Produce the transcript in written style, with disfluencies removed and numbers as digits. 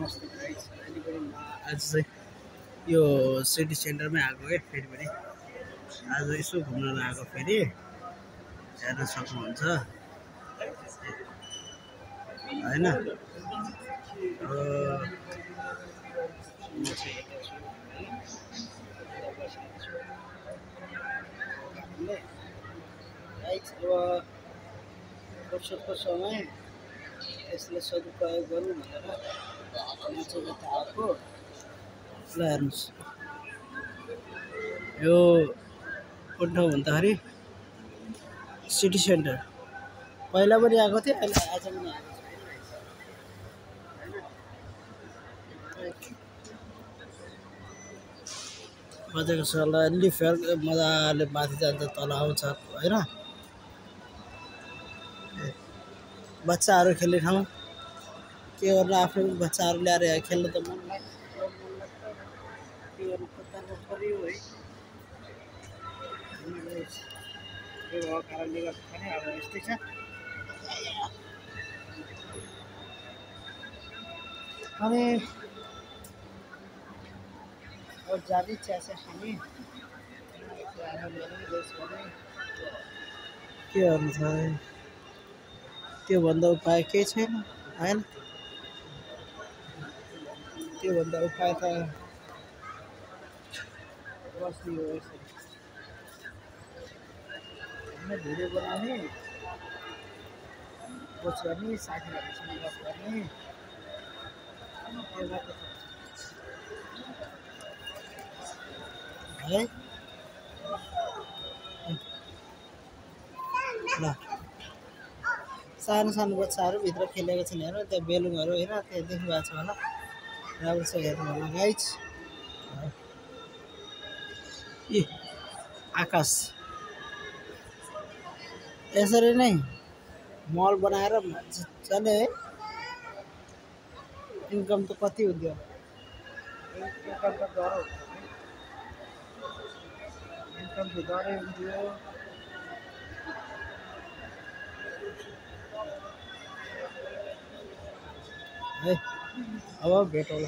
नमस्ते गाइस अहिले पनि म आज चाहिँ यो सिटी सेन्टरमै आएको है फेरि पनि आज यसो घुम्न आएको फेरि हेर्न सक्नुहुन्छ हैन गाइस अब फुर्सदको समय यसले सदुपयोग गरौँ भनेर म चाहिँ यता आएको ल हेर्नुहोस् यो कुन ठाउँ भन्दाखेरि सिटी सेन्टर पहिला पनि आएको थिएँ अहिले आज पनि आएको छु मजाको छ ल अलि फेर मजाले माथि जान्छ तल आउँछ होइन बच्चाहरू खेल्ने ठाउँ के गर्नु आफ्नो बच्चाहरू ल्याएर यहाँ खेल्नु त मन लाग्छ के गर्नु पत्ता पर्यो है यो भएको कारणले गर्दा पनि अब यस्तै छ अनि और जाने इच्छा खाने के गर्नु छ त्योभन्दा उपाय केही छैन होइन त्योभन्दा उपाय त बस्ने हो यसरी भिडियो बनाउने पोस्ट गर्ने साथीहरूसँग गफ गर्ने है ल सानो सानो बच्चाहरू भित्र खेलेको छन् हेर त्यहाँ बेलुनहरू हेर त्यहाँ देख्नु भएको छ होला राम्रो छ हेर्नु होला गाइस ए आकाश यसरी नै मल बनाएर मजाले है इन्कम त कति हुन्थ्यो इन्कम त डर इन्कम त डरै हुन्थ्यो है अब भेटौँला